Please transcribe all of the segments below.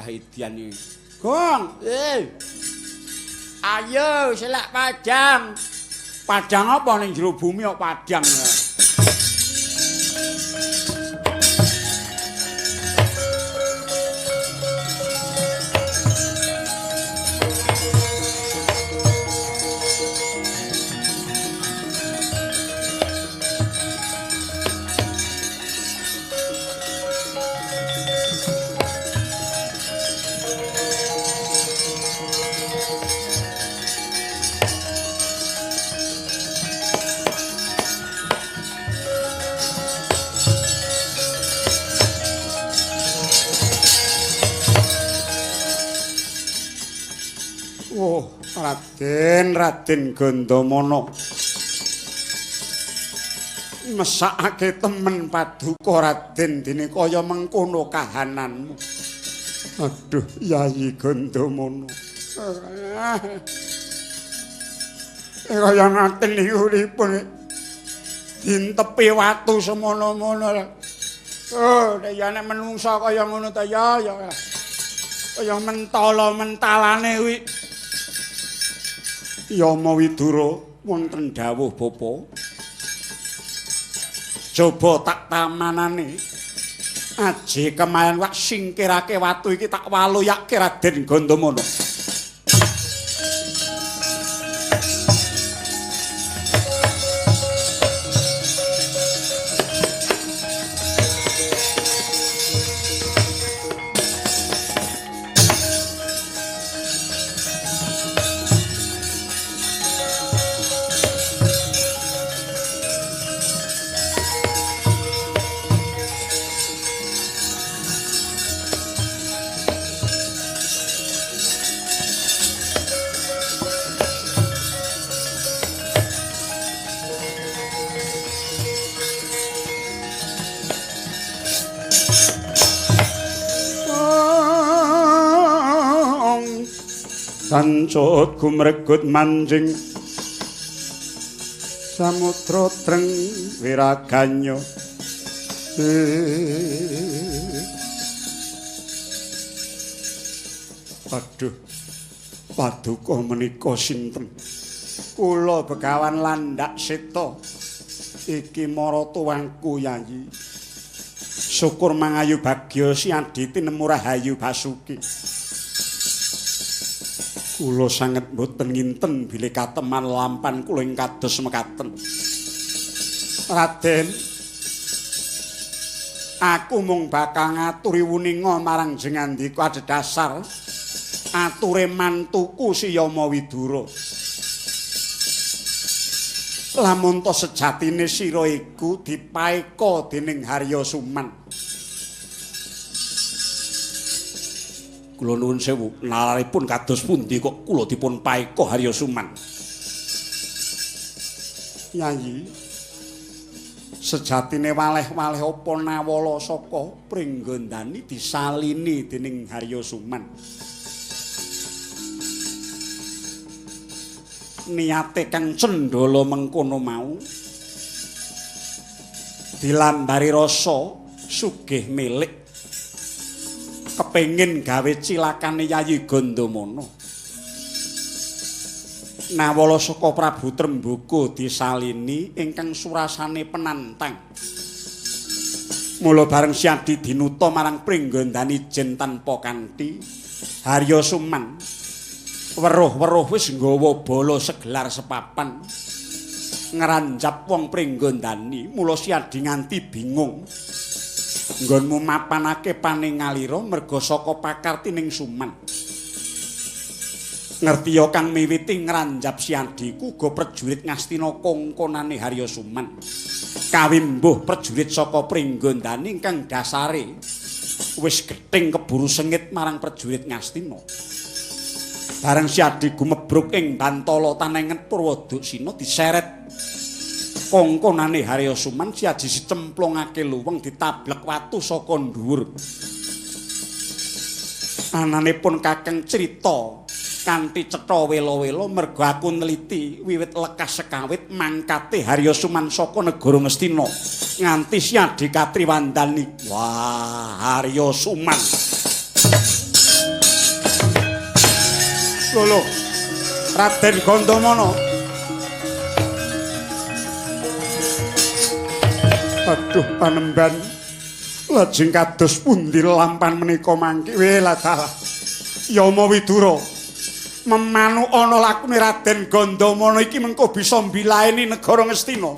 Bocah edian iki. Gong, Ayo selak padang. Padang apa ning jero bumi kok padang. Oh, Raden, Raden Gandamana. Mesakake temen paduka Raden dene kaya mengkono kahananmu. Aduh, Yayi Gandamana. Kaya ngaten niku uripun dintepi watu semono-mono. Oh, nek ya nek menungsa kaya ngono ta ya ya. Kaya mentala mentalane kuwi. Yama Widura wonten dawuh bapa. Coba tak tamanane. Aji kemayan wak singkirake watu iki tak waluyake Raden Gandamana. Sancut gumregut manjing samudra treng wiraganya. Aduh, paduka menika sinten? Kula Begawan Landak Seta. Iki maratuwangku Yayi. Syukur mangayu bagya Siadi tinemu Rahayu Basuki. Kula sanget mboten nginten bilih kateman lampan kula ing kados mekaten. Raden, aku mung bakal ngaturi wuninga marang jengandika adhedhasar ature mantuku si Yama Widura. Lamun to sejatine sira iku dipaeka dening Harya Suman. Kula nuwun sewu, nalaripun kados pundi kok kula dipun paeka Harya Suman? Yayi, sejatine waleh-waleh apa nawala saka Pringgondani disalini dening Harya Suman. Niate kang cendhala mengkono mau dilambari rasa sugih milik, kepengin gawe cilakane Yayi Gandamana. Nawala saka Prabu Tremboko disalini ingkang surasane penantang. Mula bareng Siadi dinuta marang Pringgondani jen tanpa kanthi, Harya Suman weruh-weruh wis nggawa bala segelar sepapan ngranjap wong Pringgondani. Mula Siadi nganti bingung nggonmu mapanake paningalira merga saka pakartining Suman. Ngertiya kang miwiti ngranjap Siadi ku uga prajurit Ngastina kongkonane Harya Suman. Kawimbuh prajurit saka Pringgondani ingkang dasare wis gething keburu sengit marang prajurit Ngastina. Bareng Siadi gumebruk ing bantala tanengen Purwoduksina diseret kongkonane Harya Suman, Siadi sicemplungake luweng ditablek watu saka dhuwur. Ananipun kakeng crita kanthi cetha wela-wela merga aku neliti wiwit lekas sekawit mangkate Harya Suman saka negara Ngastina nganti Siadi katriwandani. Wah, Harya Suman. Lho, Raden Gandamana. Aduh panemban. Lajeng kados pundi lampan menika mangke? Welah dalah. Yama Widura. Memanu ana lakune Raden Gandamana iki mengko bisa mbilaeni negara Ngastina.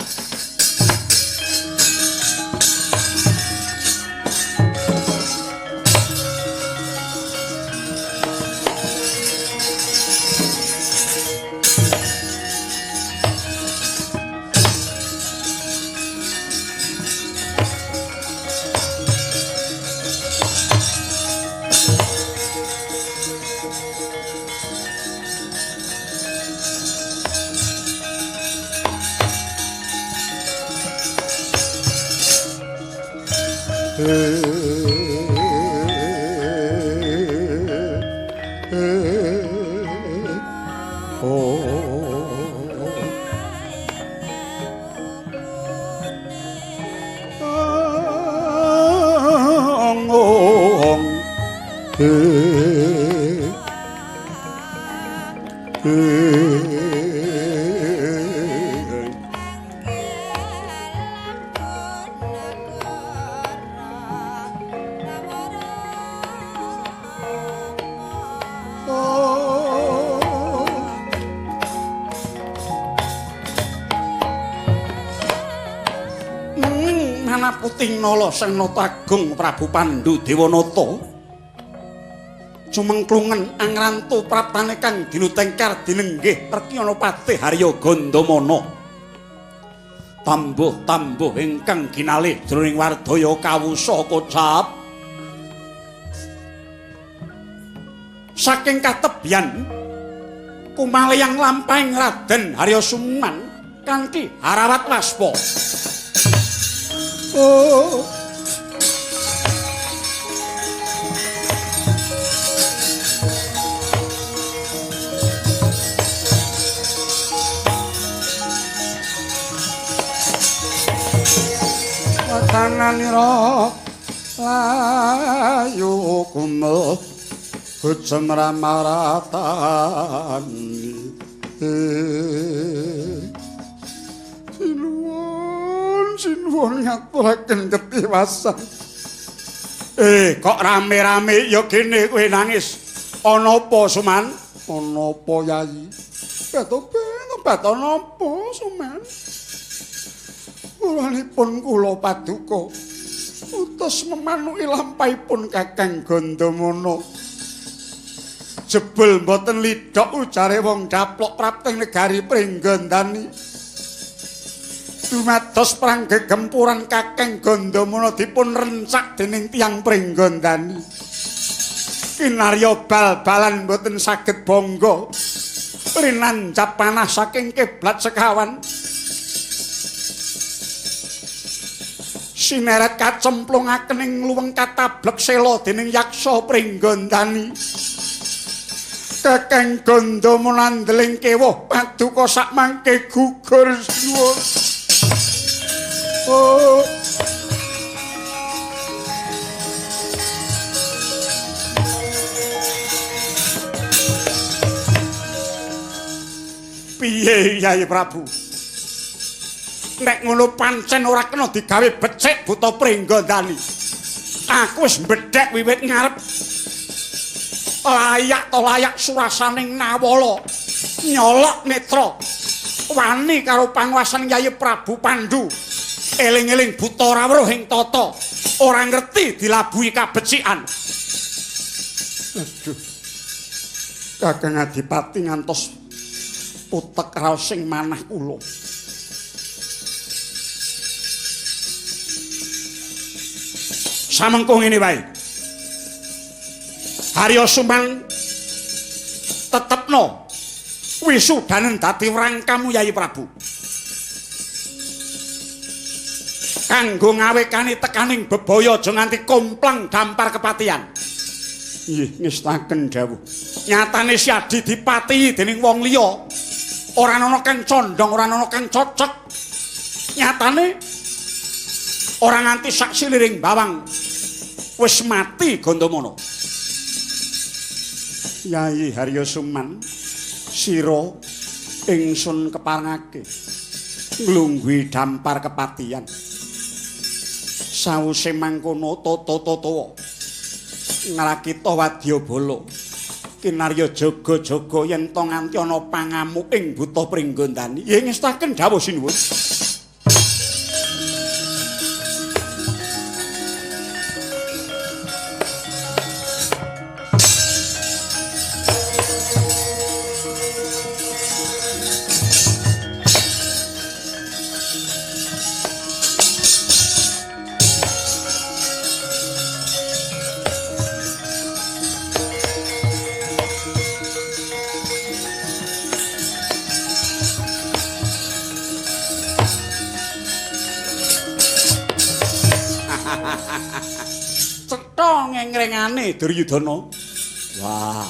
Puting Nala Senata Agung Prabu Pandhu Dewanata cumengklungen angrantu praptane kang dinutengkar dinenggih Rekyana Patih Harya Gandamana. Tambuh-tambuh ingkang ginalih jroning wardaya kawusa kocap saking katebyan kumaleyang lampahing Raden Harya Suman kanthi harawat waspa. Oh. Watananira layu kumel hujem ramaratani. Sinuwun ngaturaken ketiwasan. Kok rame-rame ya kene kowe nangis. Ana apa, Suman? Ana apa, Yayi? Beto-beto ana apa, Suman? Ulanipun kula paduka utus memanuki lampahipun Kakang Gandamana. Jebul mboten lidhok ujare wong daplok prapting negari Pringgondani. Dumados perang gegempuran Kakang Gandamana dipun rencak dening tiyang Pringgondani. Kinarya bal-balan mboten saged bangga. Rinanjap panah saking kiblat sekawan. Sineret kacemplungaken ing luweng katablek sela dening yaksa Pringgondani. Kakang Gandamana ndeling kewuh paduka sakmangke gugur suwun. Oh. Piye Yai Prabu? Nek ngono pancen ora kena digawe becik buta Pringgondani. Aku wis mbedhek wiwit ngarep. Layak to layak surasaning Nawala. Nyolok netra. Wani karo panguwasan Yai Prabu Pandhu. Eling-eling buta ora weruh ing tata, ora ngerti dilabuhi kabecikan. Aduh. Kakang Adipati ngantos putek raos sing manah kula. Samengko ngene wae. Harya Suman tetepno wisudanen dadi wrangkamu Yai Prabu. Kanggo ngawekani tekaning bebaya aja nganti komplang dampar kepatihan. Nggih, ngestaken dawuh. Nyatane Siadi dipatihi dening wong liya. Ora ana kang condong, ora ana kang cocok. Nyatane ora nganti sak siliring bawang wis mati Gandamana. Yayi Harya Suman, sira ingsun keparengake nglungguhi dampar kepatihan. Sawuse mangkono tata-tatawa ngrakita wadyabala kinarya jaga-jaga yen to nganti ana pangamuk ing buta Pringgondani. Yen ngestaken dawuh sinuwun. Ngrengane Duryudana. Wah,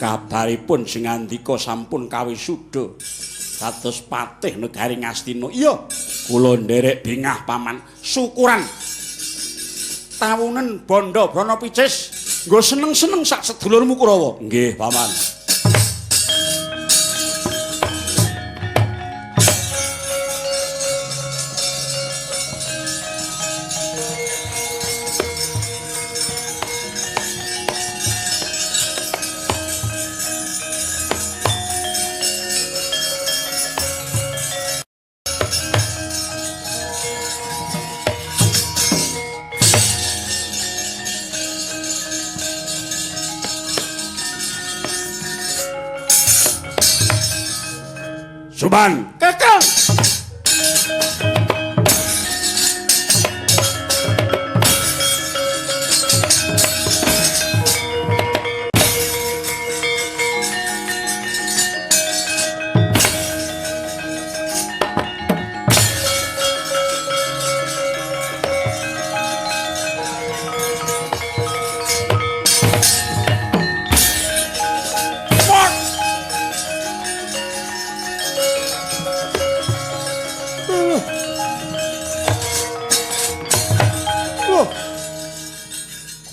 kabaripun sing ngandika sampun kawisuda kados patih negari Ngastina. Iya, kula nderek bingah paman. Syukuran tawunen bondo brana picis nggo seneng-seneng sak sedulurmu Kurawa. Nggih, paman. Suman, Kakang.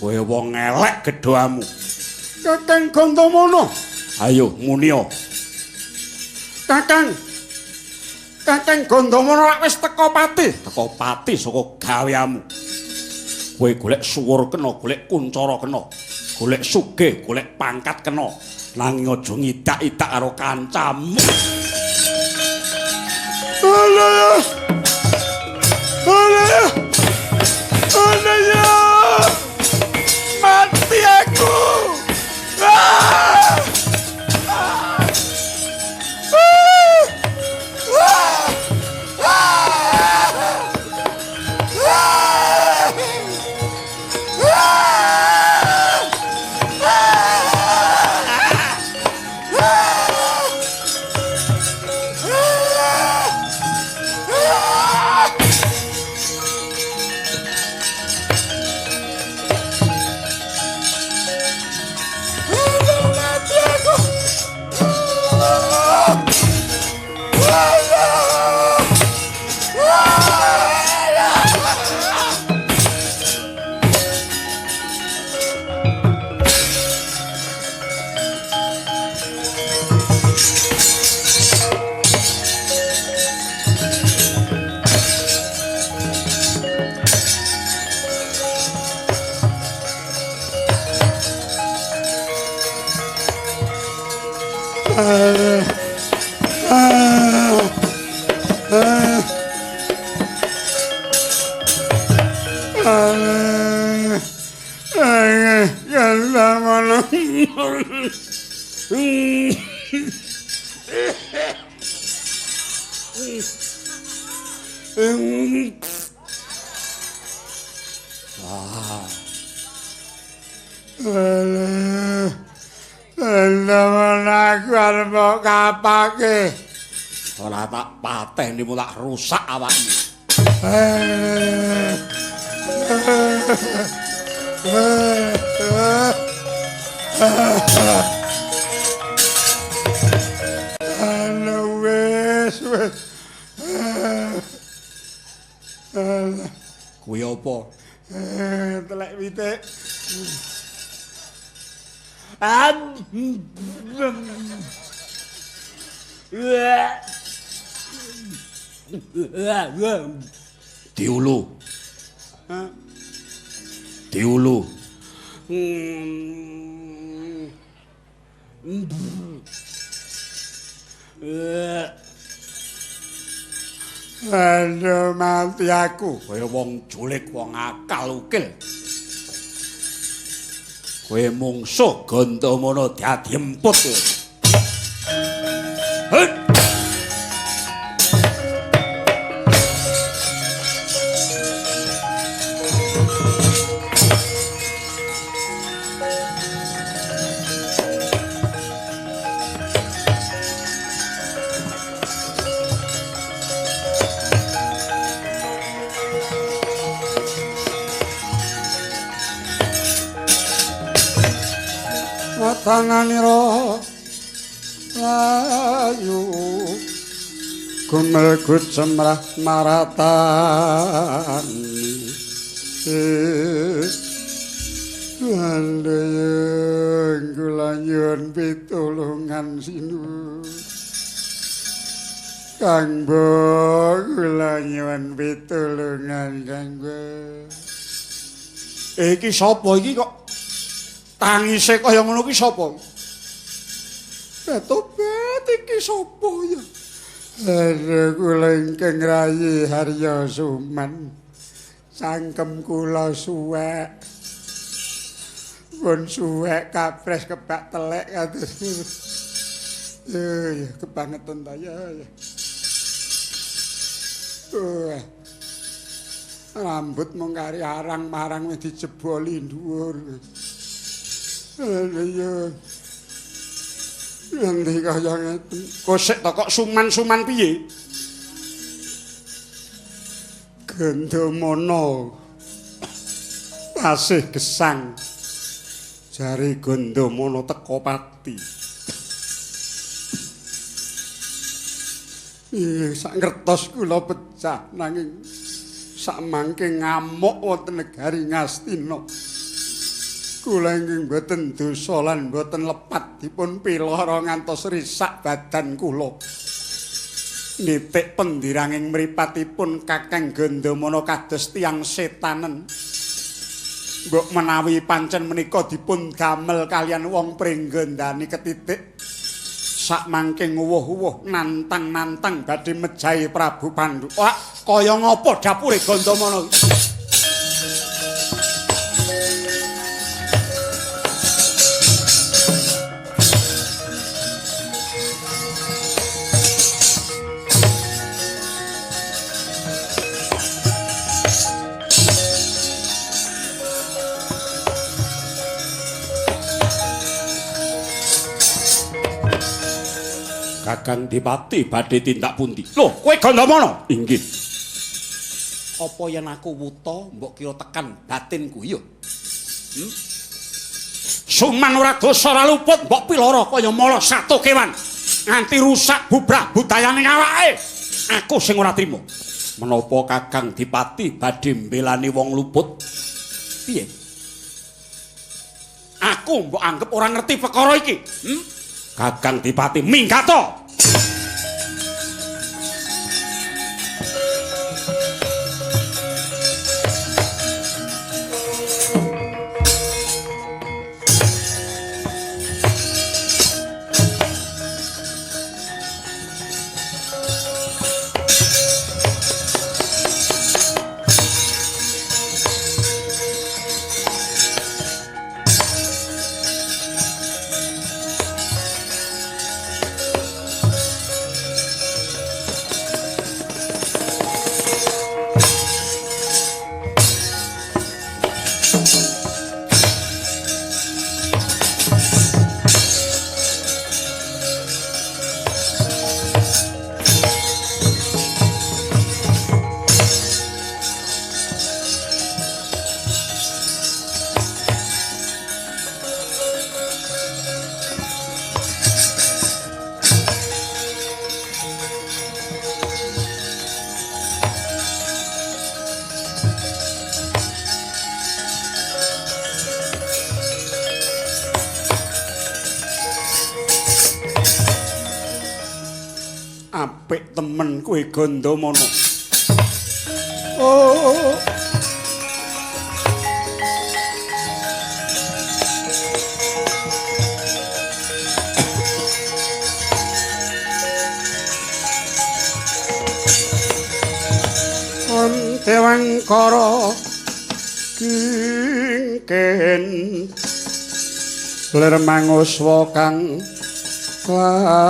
Kowe wong elek gedhamu. Kakang Gantamana. Ayo munio. Kakang. Kakang Gantamana lak wis teka pati. Teka pati saka gaweamu. Kowe golek suwur kena, golek kuncara kena, golek sugih, golek pangkat kena. Nanging aja ngidak-idak karo kancamu. Alah. Alah. Alah. Mati aku. Ah! Ah! Ah! Ah! Kapake ora tak pateni tak rusak awakmu. Halo wis wis. Kuwi apa? Telek pitik. Diulu. Diulu. Aduh mati aku kaya wong julik wong akal ukil. Kowe mungsuh Gandamana dadi emput. Hut. Tanganira layu gumelgut cemrah maratani andeng kula nyuwun pitulungan sinuwun Kang Bo, kula nyuwun pitulungan Kang Bo. Iki sapa iki kok tangise kaya ngono ki sapa? Tobat iki sapa ya? Aduh kula ingkang rayi Harya Suman. Cangkem kula suwek. Pun suwek kapres kebak telek kados. Ya kebangetan ta ya. Rambut mung kari arang-marang wis dijeboli dhuwur. Ayo. Nanti kaya ngeten. Kosek to kok suman-suman piye? Gandamana tasih gesang. Jare Gandamana teka pati. Iya, sak ngertos kula pecah nanging sak mangke ngamuk wonten negari Ngastina. Kula ingkang boten dosa lan boten lepat dipun piloro ngantos risak badan kula. Nitik pendiranging mripatipun Kakang Gandamana kados tiyang setanen. Mbok menawi pancen menika dipun damel kaliyan wong Pringgondani ketitik. Sak mangke nguwuh-uwuh nantang-nantang badhe mejahi Prabu Pandu. Wah, kaya ngapa dapure Gandamana? Kakang Dipati badhe tindak pundi? Lho, kowe Gandamana? Inggih. Apa yen aku wuta mbok kira tekan batinku ya? Suman ora dosa ora luput mbok piloro kaya mala sato kewan. Nganti rusak bubrah budayane awake. Aku sing ora trima. Menapa Kakang Dipati badhe mbelani wong luput? Piye? Aku mbok anggep ora ngerti perkara iki. Kakang Dipati minggato. Kowe Gandamana. Oh. Dewangkara kingken lir manguswa kang klayon.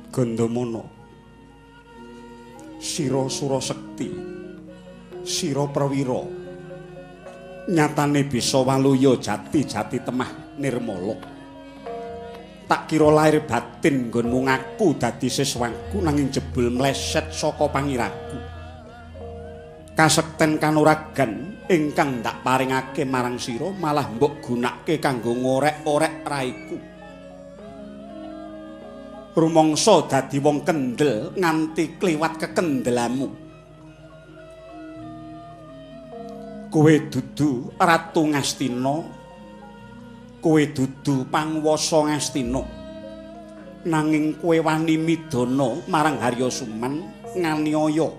Gandamana, sira Surasekti, sira Prawira, nyatane bisa waluya jati-jati temah nirmala. Tak kira lahir batin nggonmu ngaku dadi siswaku nanging jebul mleset saka pangiraku. Kasekten kanuragan ingkang ndak paringake marang sira malah mbok gunake kanggo ngorek-orek raiku. Rumangsa dadi wong kendel nganti kliwat kekendelamu. Kowe dudu Ratu Ngastina, kowe dudu panguwasa Ngastina, nanging kowe wani midana marang Harya Suman nganiaya.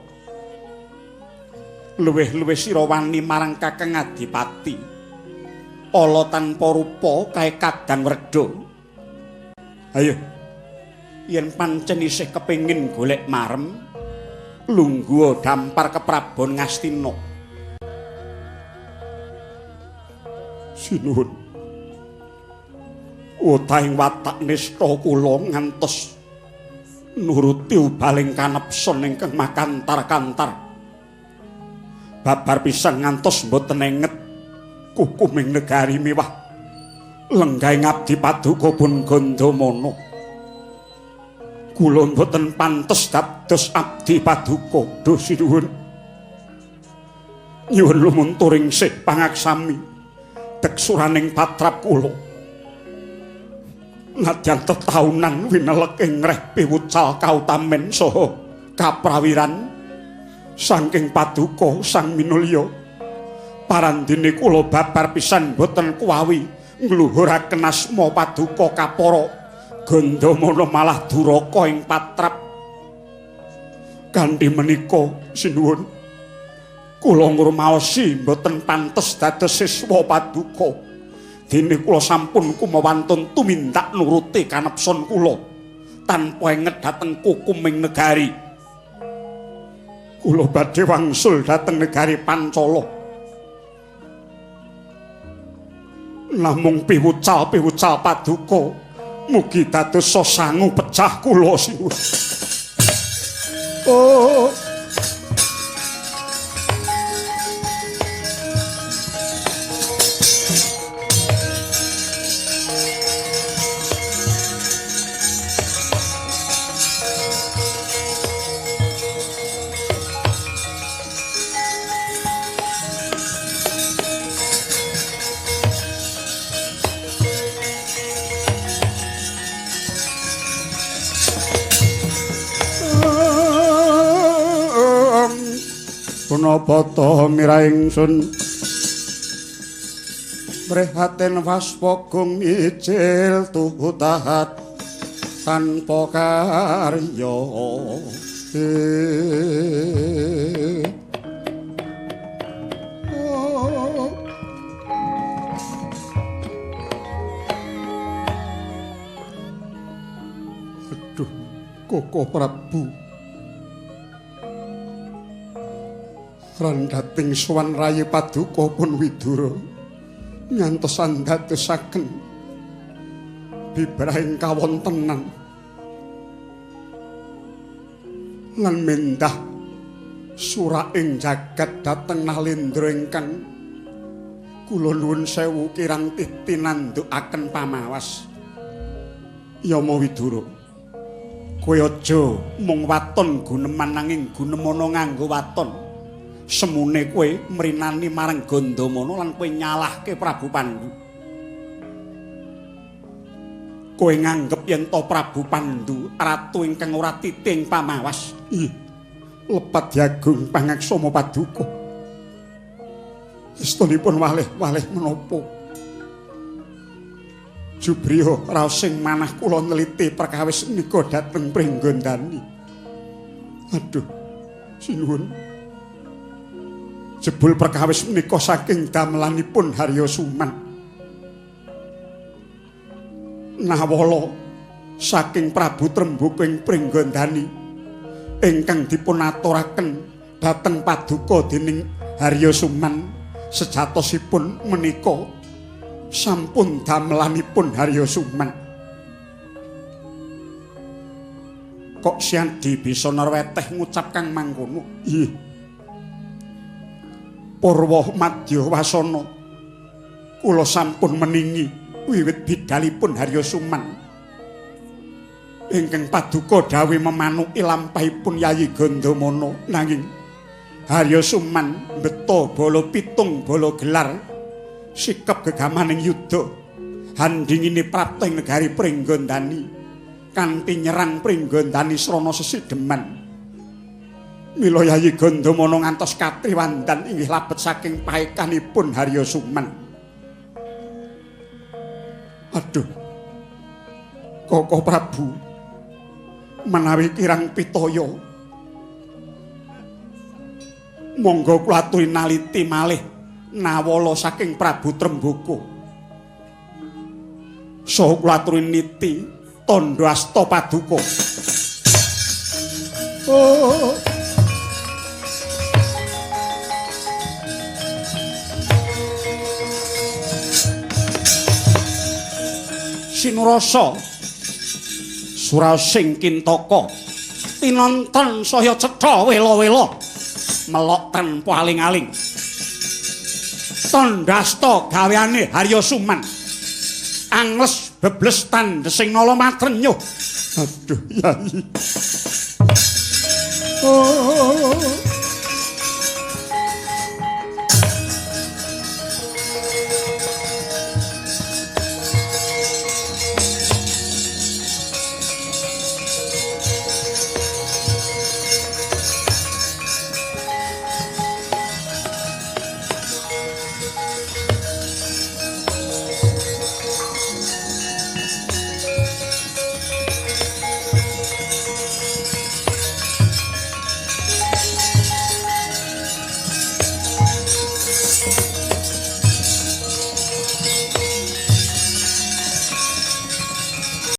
Luwih-luwih sira wani marang Kakang Adipati ala tanpa rupa kae kadang wredha. Ayo, yen pancen isih kepengin golek marem, lungguh dampar ke Prabon Ngastina. Sinuwun, utahing watak nista kula ngantos nuruti ubaling kanepson ingkang makantar-kantar. Babar pisan ngantos mboten enget kukuming negari miwah lenggahing abdi paduka pun Gandamana. Kula mboten pantes dados abdi paduka. Duh sinuwun, nyuwun lumunturing sih pangaksami teksuraning patrap kula. Nadyan tetaunan winelek ing reh piwucal kautamen saha kaprawiran saking paduka Sang Minulya, parandene kula babar pisan boten kuwawi ngluhuraken asma paduka kapara Gandamana malah duraka ing patrap. Kanthi menika sinuwun, kula ngrumaosi mboten pantes dados siswa paduka. Dene kula sampun kumawantun tumindak nuruti kanepson kula tanpa enget dhateng kukuming negari. Kula badhe wangsul dhateng negari Pancala. Namung piwucal-piwucal paduka mugi dados sangu pecah kula sinuwun. Oh. Punapa ta mirah ingsun mrihatin waspagung mijil tuhu tahat tanpa karya. Aduh, Koko Prabu, randhating sowan rayi paduka pun Widura ngantos andadosaken bibrahing kawontenan lan mendah suraing jagat dhateng Nalendra ingkang kula nuwun sewu kirang titi nandhukaken pamawas. Yama Widura, kowe aja mung waton guneman nanging gunemana nganggo waton. Semune kowe mrinani marang Gandamana lan kowe nyalahke Prabu Pandu. Kowe nganggep yen to Prabu Pandu ratu ingkang ora titing pamawas. Ih, lepat jagung pangaksama paduka. Estunipun waleh-waleh menapa? Jubriya raos sing manah kula neliti perkawis menika dhateng Pringgondani. Aduh, sinuwun. Jebul perkawis menika saking damelanipun Harya Suman. Nawala saking Prabu Tremboko ing Pringgondani ingkang dipun aturaken dhateng paduka dening Harya Suman sejatosipun menika sampun damelanipun Harya Suman. Kok Siandi bisa nerweteh ngucap kang mangkono? Ih. Purwa madya wasana kula sampun meningi wiwit bidalipun Harya Suman ingkang paduka dawuh memanuki lampahipun Yayi Gandamana, nanging Harya Suman mbeta bala pitung bala gelar sikep gegamaning yuda handingine prapta ing negari Pringgondani kanthi nyerang Pringgondani srana sesideman. Mila Yayi Gandamana ngantos katriwandan inggih labet saking paekanipun Harya Suman. Aduh, Koko Prabu, menawi kirang pitaya monggo kula aturi naliti malih nawala saking Prabu Tremboko. Saha kula aturi niti tandha asta paduka. Oh. Sinurasa surasing kintaka tinonton saya cetha wela-wela melok tanpa aling-aling. Tandhasta gaweane Harya Suman angles bebles tandhesing nala matrenyuh. Aduh, Yayi. Oh.